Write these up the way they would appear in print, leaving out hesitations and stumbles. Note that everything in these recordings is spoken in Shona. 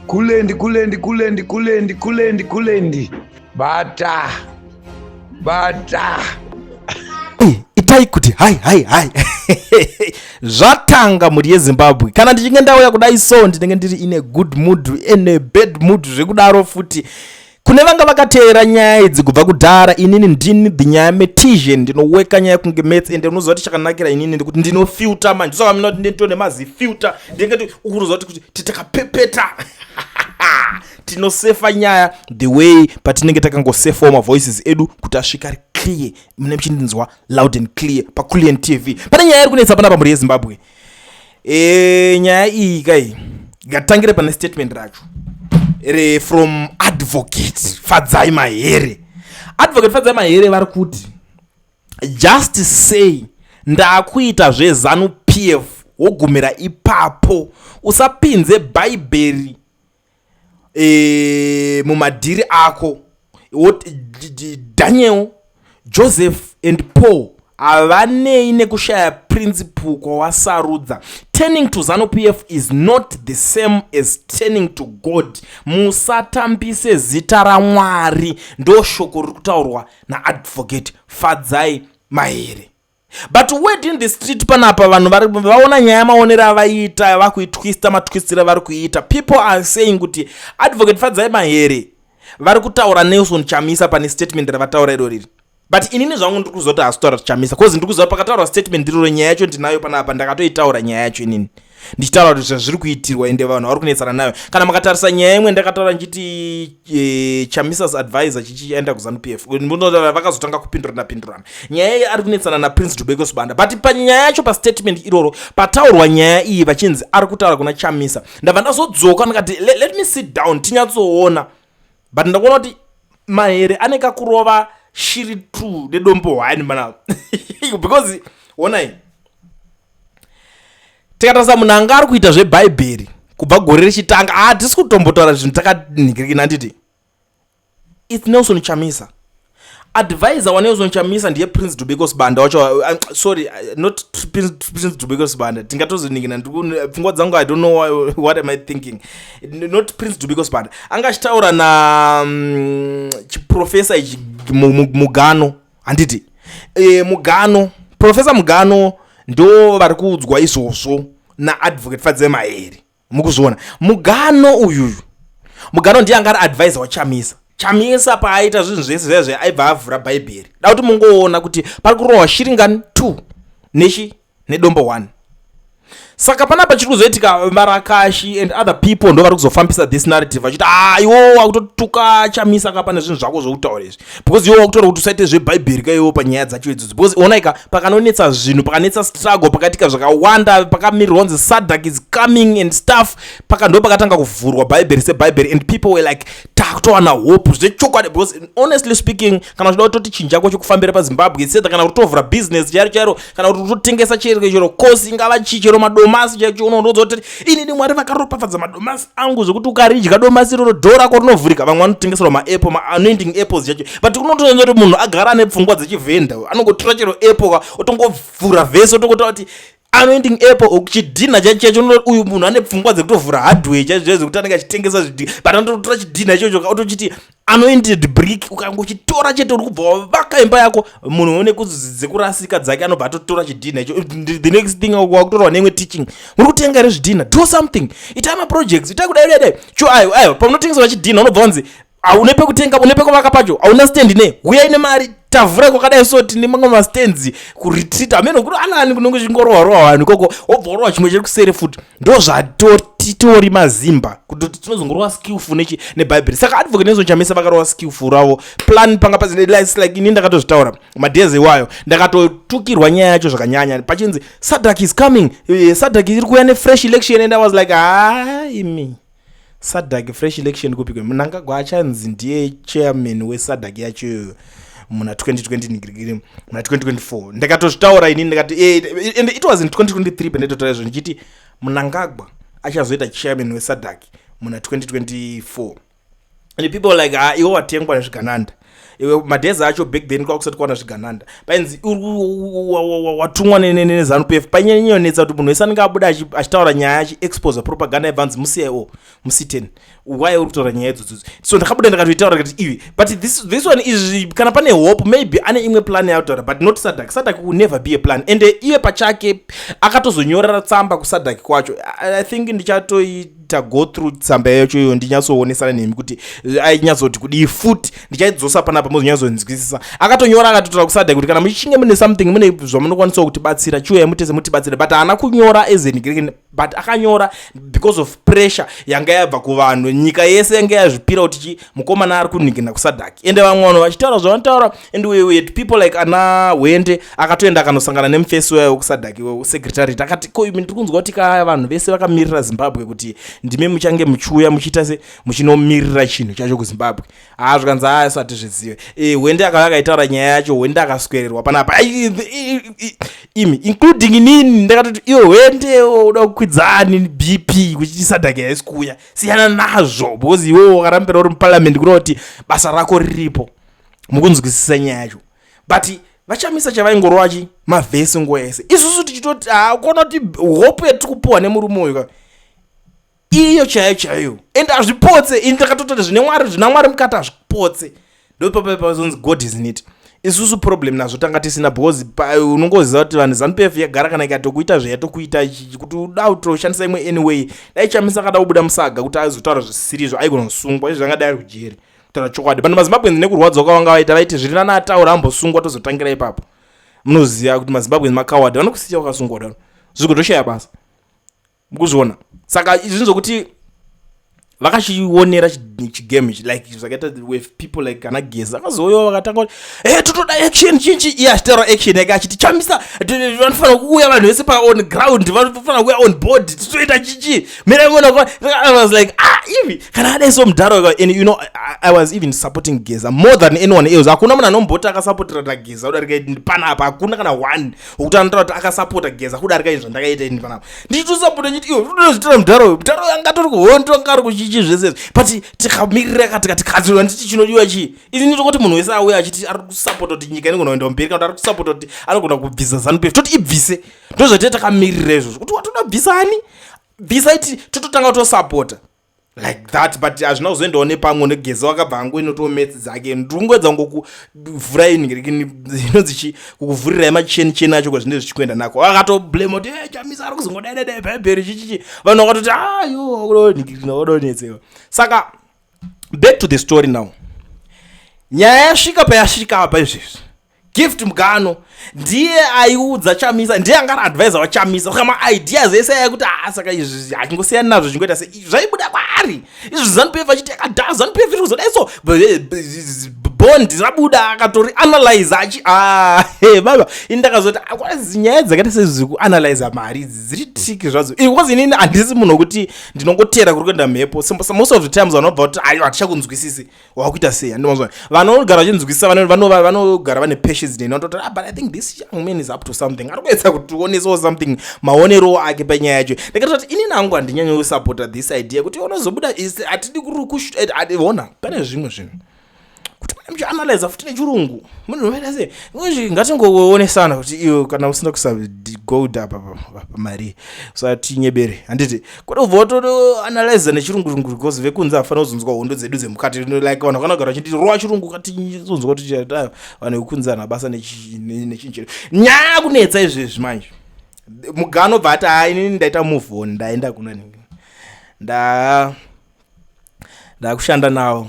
Kulendi, kulendi, kulendi, kulendi, kulendi, kulendi. Bata. Bata. Itai kuti hai hai hai, zvatanga, mhuri yeZimbabwe. Kana ndichinge ndauya kudai so, ndinenge ndiri in a good mood, in a bad mood zvekudaro futi. Kune vanga vakateera nyaya idzi kubva kudhara, inini ndini the nyaya metician, ndinoweka nyaya kunge maths. Ende unoziva kuti chakanakira inini ndekuti ndinofilter manje. Saka mina kuti ndito nemazifilter, ndinenge ukuruziva kuti titakapepeta, tinosefa nyaya the way patinenge takangosefawo mavoices edu kuti asvika ari clear. Mune muchindinzwa loud and clear paCulian TV. Pane nyaya iri kunetsa panapa, mhuri yeZimbabwe. Nyaya iyi kai, ngatangire pane statement racho re from Advocate Fadzai Mahere. Advocate Fadzai Mahere vari kuti, "Just say ndakuita zveZANU PF, wogumira ipapo. Usapinze Bhaibheri mumadhiri ako. Daniel, Joseph and Paul havanei nekushaya principle kwawasarudza. Turning to ZANU PF is not the same as turning to God. Musatambise zita raMwari." Ndo shoko riri kutaurwa naAdvocate Fadzai Mahere. But word in the street panapa, vanhu vaona nyaya maonero avaiita, vakuitwista matwistiro avari kuita. People are saying kuti Advocate Fadzai Mahere vari kutaura Nelson Chamisa pane statement ravataura iro riri. But inini zvangu ndiri kuziva kuti hasi kutaura Chamisa, 'cause ndiri kuziva pakataurwa statement iroro, nyaya yacho ndinayo panapa. Ndakatoitaura nyaya yacho inini ndichitaura kuti zvazviri kuitirwa, ende vanhu vari kunetsana nayo. Kana makatarisa nyaya imwe ndakataura ndichiti Chamisa's advisor chichienda kuZANU PF, vakazotanga kupindurana pindurana. Nyaya iyi ari kunetsana naPrince Dubeko Sibanda. But panyaya yacho, pastatement iroro pataurwa nyaya iyi vachinzi ari kutaura kuna Chamisa, ndabva ndazodzoka ndikati, "Let me sit down tinyatsoona." But ndakuona kuti Mahere ane kakurova shiri 2 nedombo 1 mana, because onai, tikatarisa munhu anga ari kuita zvebhaibheri kubva gore richitanga, hatisi kutombotaura zvinhu takanhikirikina, handiti? It's Nelson Chamisa. Advisor waNelson Chamisa ndiye Prince Dubeko Sibanda wacho. Sorry, not Prince Dubeko Sibanda. Tingatozonikina pfungwa dzangu, I don't know what am I thinking. Not Prince Dubeko Sibanda. Anga achitaura na chiprofesa ichi, Mugano, handiti? Mugano, Professor Mugano, ndo vari kuudzwa izvozvo naAdvocate Fadzai Mahere. Mukuzviona, Mugano uyuyu, Mugano ndiye anga ari advisor waChamisa. Chamisa paaita zvinhu zvese zvezve, aibva avhura Bhaibheri. Da kuti mungoona kuti pari kurohwa shiringani 2 nechi nedombo 1. Saka panapa chiri kuzoitika, Marakashi and other people ndo vari kuzofambisa this narrative vachiti, "Ah, iwo wakutotuka Chamisa ka pane zvinhu zvako zvokutaura izvi, because iwo wakutaura kuti usaite zvebhaibheri ka iwo panyaya dzacho idzodzo." Because onaika, pakanonetsa zvinhu, pakanetsa struggle, pakaitika zvakawanda, pakamirirwa kunzi SADC is coming and stuff, paka ndo pakatanga kuvhurwa Bhaibheri sebhaibheri, and people were like, "Takutowana hope zvechokwadi." Because honestly speaking, kana uchida kutoti chinhu chako chekufambira paZimbabwe etc, kana kuti utovhura business chairo chairo, kana kuti utotengesa chero chero kosi, ingava chii, chero madomasi chaicho, unondoudza kuti, "Inini Mwari vakaropafadza madomasi angu zvekuti ukaridya domasi iroro, dhoo rako rinovhurika." Vamwe vanotengeserwa maapple, maanointing apples chacho, but unotoona kuti munhu agara ane pfungwa dzechivhenda, anongotora chero apple ka, otongovhura vhesi, otongotaura kuti anointing apple, chidhina chacho chacho. Uyu munhu ane pfungwa dzekutovhura hardware chacho chacho, dzekuti anenge achitengesa zvidhina, but anototora chidhina ichocho, otochiti anointed brick. Ukangochitora chete, uri kubva wavaka imba yako. Munhu une dzekurasika dzake anobva atotora chidhina icho. The next thing, wakutorwa neimwe teaching: "Muri kutenga here zvidhina? Do something, itai maprojects, itai kudai dai dai." Cho ayo ayo, paunotengeserwa chidhina, unobva wanzi haune pekutenga, une pekuvaka pacho hauna stand. Ne huyai nemari, tavhura kwakadai, so tine mamwe mastands kuretreat, hameno kuri anani kunenge chingorohwa rohwa vanhu ikoko, wobva warohwa chimwe chiri kuseri futi. Ndo zvatotitori mazimba kuti tinozongorova skillful nechi nebhaibheri. Saka Advocate Nelson Chamisa vakarova skillful ravo plan panga like ini ndakatozvitaura madays iwayo, ndakatotukirwa nyaya yacho zvakanyanya, pachinzi SADC is coming, SADC iri kuuya nefresh election, and I was like, "Haimi, SADC fresh election kupiko? Mnangagwa achanzi ndiye chairman weSADC yacho muna 2020, muna 2024." Ndakatozvitaura inini, ndikati, and it was in 2023 pandaitotaura izvo ndichiti Mnangagwa achazoita chairman weSADC muna 2024, and people were like, "Ah, iwe watengwa nezvigananda." Iwe madhezi acho back then kwakusati kwana zvigananda, painzi watumwa neZANU PF. Painyanyonetsa kuti munhu wese anenge abuda achitaura nyaya, achiexposa propaganda, yabvanzi muCIO, muC10, why uri kutaura nyaya idzodzodzo? So ndakabuda ndakatoitaura kuti iwe, but this one is, kana pane hope, maybe ane imwe plan yautaura, but not SADC. SADC will never be a plan. And iye pachake akatozonyorera tsamba kuSADC kwacho. I think ndichatoita go through tsamba yacho iyo, ndinyatsoonesana nemi kuti ainyatsoti kudii futi. Ndichaidzosa panapa muzonyatsonzwisisa. Akatonyora, akatotaura kuSADC kuti kana muchinge mune something, mune zvamunokwanisawo kutibatsira, chiuyai mutese mutibatsire. But haana kunyora as an, but akanyora because of pressure yanga yabva kuvanhu. Nyika yese yanga yazvipira kuti chi mukomana ari kunhingina kuSADC, ende vamwe vanhu vachitaura zvavanotaura. And we had people like ana Wende, akatoenda akanosangana nemufesi wayo wekuSADC secretariat, akati, "Ko imi, ndiri kunzwa kuti ka vanhu vese vakamirira Zimbabwe, kuti ndime muchange muchiuya muchiita se muchinomirira chinhu chacho kuZimbabwe." Haa, zvikanzi, "Haa, so hatizvizive." Wende akauya akaitaura nyaya yacho. Wende akaswererwa panapa. Imi, including inini, ndakatoti, "Iwe Wende, uda kukwidzani BP kuchiti SADC haisi kuuya? Siyana nazvo, because iwewo wakarambira uri muparliament, kureva kuti basa rako riripo." Mukunzwisisa nyaya yacho? But vaChamisa chavaingorova chi mavhesi nguva yese. Isusu tichitoti, ha, kuona kuti hope yatiri kupuhwa nemurume uyu ka, iyo chaiyo chaiyo, and hazvipotse. Ini ndakatototi zvine Mwari, zvina Mwari mukati, hazvipotse. Ndopapazonzi God is in it. Isusu problem nazvo tanga tisina, because unongoziva kuti vanhu, ZANU PF yagara, kana ikatokuita zvayatokuita, kuti uda kutoshandisa imwe anyway. Dai Chamisa akada kubuda musaga kuti azotaura zvisirizvo, aigona kusungwa. Izvi zvangadai ari kujeri, kutaura chokwadi. Pano maZimbabweans nekurwadza kwavanga vaita, vaiti zviri nani ataura ambosungwa, tozotangira ipapo. Munoziva kuti maZimbabweans makawadi, vanokusiya wakasungwa daro, zvigotoshaya basa. Mukuzviona? Saka izvi zvokuti vakachionera chigame ichi, like zvakaita with people like ana Geza, akazouyawo vakatanga kuti, "E, totoda action." Chinchi iye achitaura action yake, achiti Chamisa vanofanira kuuya, vanhu vese pa on ground vanofanira kuuya on board, titoita chichi miraimona. I was like, "Ah, ivi kana adai so mudharo." And I was even supporting Geza more than anyone else. Hakuna munhu anomboti akasapotera naGeza kudarika panapa. Hakuna kana one wekuti anotaura kuti akasapota Geza kudarika izvi zvandakaita ini panapa. Ndichitosapota nchiti, "Iwe, totozvitira mudharo uyu." Mudharo uyu angatori kuhondo, anga ari kuchichi zvese izvi, but tikamirira tikati kadzirwa, nditi chinodiwa chii? Ini nditokoti munhu wese auya achiti ari kusapota kuti nyika inogona kuenda mberi, kana kuti ari kusapota kuti anogona kubvisa ZANU PF, toti ibvise. Ndozvatee takamirira izvozvo, kuti watoda bvisani, bvisa, tototanga kutosapota like that. But hazvina kuzoendawo nepamwe. NeGeza wakabva angoinotowo metsi dzake. Ndikungoedza ngokuvhurai inonzi chi, kukuvhurirai macheni cheni acho kwazvinenge zvichikuenda nako. Akatoblame kuti, "Eh, Chamisa ari kuzongodaidai bhaibheri chichichi." Vanhu vakatoti, "Ayo, kudonetsewa." Saka back to the story now. Nyaya yasvika payasvika apa izvezvi, Gift Mugano ndiye aiudza Chamisa, ndiye anga ari advisor waChamisa. Saka maideas ese ayekuti, "Ah, saka izvi hachingosiyani nazvo," chingoita se zvaibuda kwaari izvi. ZANU PF achiti akadhaa, ZANU PF iri kuzodai, so bond rabuda, akatori analyze achi, ah, baba, ini ndakazoti kwazi nyaya dzakaita sezvekuanalyza mari idzi dziri tricky zvadzo, because inini handisi munhu wekuti ndinongotera kuri kuenda mhepo. Most of the times vanobva kuti, "Ayo, hatichakunzwisisi, wakuita sei?" Handimazwa vanogara vachinzwisisa, vanogara vane patience neni, vanototi, "Ah, but I think this young man is up to something, ari kuedza kutionesawo something," maonerowo ake panyaya yacho. Ndakatoti inini hangu handinyanyi kusapota this idea kuti unozobuda. Hatidi ona pane zvimwe zvinhu kuti mune muchianalyza futi nechirungu, munhu unoita sei? Ngatingoonesana kuti iyo kana usina kusagold apa pamari, usatinyebere, handiti? Kwete ubva watoanalyza nechirungu rungu, because vekunze hafanira kuzonzwa hondo dzedu dzemukati. Like vanhu vakanogara vachiti rova chirungu, katizonzwa kuti vanhu vekunze hana basa nechinhu chedu. Nyaya kunetsa izvezvi manje, Mugano bva ati, "Ha, inini ndaita move on, ndaenda kuna nda ndakushanda nawo."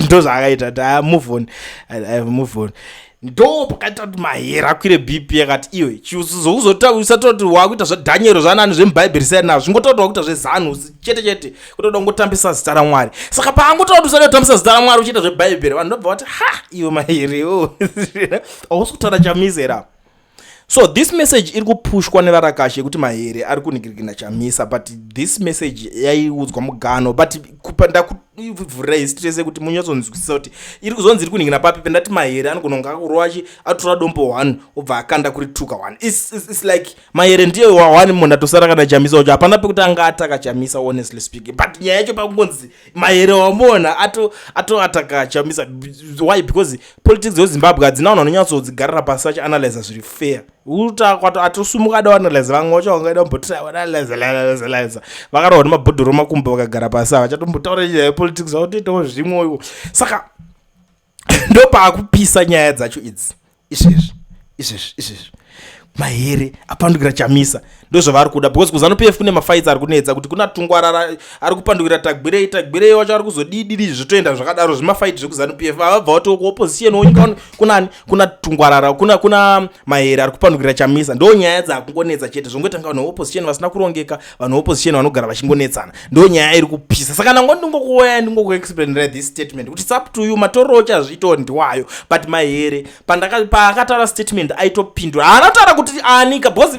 Ndo zvaakaita kuti, "A, move on, I have move on." Ndo pakaita kuti Mahera akwire BP, akati, "Iwe, usatoti wakuita zvaDhaniero, zvanani, zvemubhaibheri, siyana nazvo, zvingototi wakuita zveZANU chete chete, kutoda kungotambisa zita raMwari." Saka paangotaura kuti usada kutambisa zita raMwari uchiita zvebhaibheri, vanhu ndobva vati, "Ha, iwe Mahere, iwo hausi kutaura Chamisa here apa?" So this message iri kupushwa nevarakashi yekuti Mahere ari kunigirigina Chamisa, but this message yaiudzwa Mugano. But Ndangokuvhurirai history yese kuti munyatsonzwisisa kuti iri kuzonzi iri kunhingina papi. Pendati Mahere anogona kunge akurova chi atora dombo 1, obva akanda kuri tuka 1. It's like Mahere ndiye wa1 munhu atosara kana Chamisa wacho hapana pekuti anga ataka Chamisa, honestly speaking. But nyaya yacho pakungonzi Mahere wamona atoataka Chamisa. Why? Because politics dzeZimbabwe hadzina vanhu vanonyatsodzigarira pasi vachianalyza zviri fair. Atosumuka ada kuanalyza, vamwe vacho vangaida kumbotry, vakarohwa nemabhodhoro makumbo, vakagara pasi, havachatombotaura nyaya yepolitics, vakutoitawo zvimwewo. Saka ndopaakupisa nyaya dzacho idzi izvezvi, izvezvi, izvezvi. Mahere apandukira Chamisa, ndozvavari kuda, because kuZANU PF kune mafights ari kunetsa, kuti kuna Tungwarara ari kupandukira Tagwirei, Tagwirei wacho ari kuzodididi, zvotoenda zvakadaro, zvimafight zvekuZANU PF. Avabva vati kuopposition wonyika kunani? Kuna Tungwarara, kuna Mahere ari kupandukira Chamisa. Ndo nyaya dzakungonetsa chete, zvongoita nga vanhu veopposition vasina kurongeka, vanhu veopposition vanogara vachingonetsana. Ndo nyaya iri kupisa. Saka nango ndingokuoya, ndingokuexplainira this statement kuti it's up to you, matorero chazviitawo ndiwayo. But Mahere paakataura statement aitopindura, haana kutaura kuti anika, because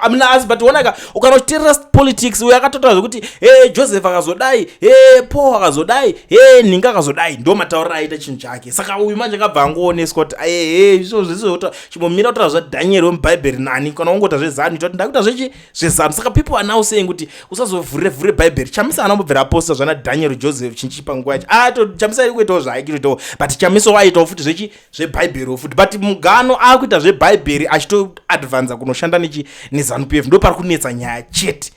amina asi. But onaka, ukana uchiteerera politics, uyo akatotaura zvekuti he Joseph akazodai, he Paul akazodai, he nhinga akazodai, ndo matauriro aita chinhu chake. Saka uyu manje akabva angooneswa kuti aehe, izvozvo izvozvo, chimbomira kutaura zvaDhanieri wemubhaibheri nani. Kana wangoita zveZANU, ita kuti ndakuita zvechi zveZANU. Saka people are now saying kuti usazovhurire vhurire bhaibheri. Chamisa haana kumbobvira aposta zvana Daniel, Joseph chinchi panguva yacho. Ato Chamisa ari kuitawo zvaaikuitawo, but Chamisa waitawo futi zvechi zvebhaibheriwo futi. But mugano akuita zvebhaibheri achitoadvanza kunoshanda nechi neZANU PF. Ndo pari kunetsa nyaya chete.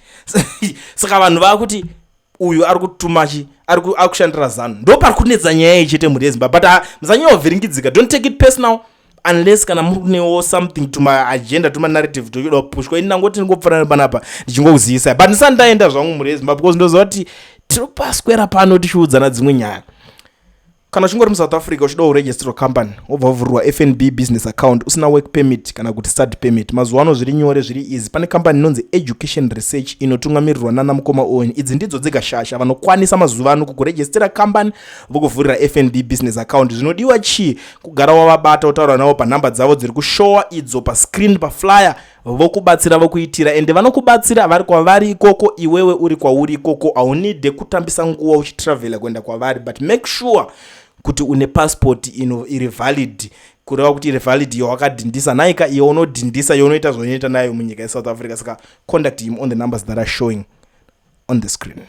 Saka vanhu vakuti uyu ari kutuma chi ari kushandira ZANU. Ndo pari kunetsa nyaya iyi chete, mhuri yeZimbabwe. But musanyanyovhiringidzika, don't take it personal, unless kana muri kunewo something tumaagenda, tumanarrative tochoda kupushwa. Ini ndangoti ndingopfuura panapa ndichingokuzivisa, but ndisati ndaenda zvangu, mhuri yeZimbabwe, because ndoziva kuti tinopaswera pano tichiudzana dzimwe nyaya. Kana uchingori muSouth Africa, uchida kuregisterwa company, wobva wavhurirwa FNB business account, usina work permit kana kuti study permit, mazuva ano zviri nyore, zviri easy. Pane kambani inonzi Education Research inotungamirirwa nana mukoma Owen. Idzi ndidzo dzega shasha vanokwanisa mazuva ano kukurejistera kambani, vokuvhurira FNB business account. Zvinodiwa chii? Kugara wavabata, utaura navo panhamba dzavo dziri kushowa idzo pascreen, paflyer, vokubatsira, vokuitira. Ende vanokubatsira vari kwavari ikoko, iwewe uri kwauri ikoko. Haunidhe kutambisa nguva uchitravhela kuenda kwavari, but make sure kuti une passport ino iri valid, kureva kuti iri valid yawakadhindisa naika, iwe unodhindisa, yaunoita zvaunoita nayo munyika yeSouth Africa. Saka contact him on the numbers that are showing on the screen.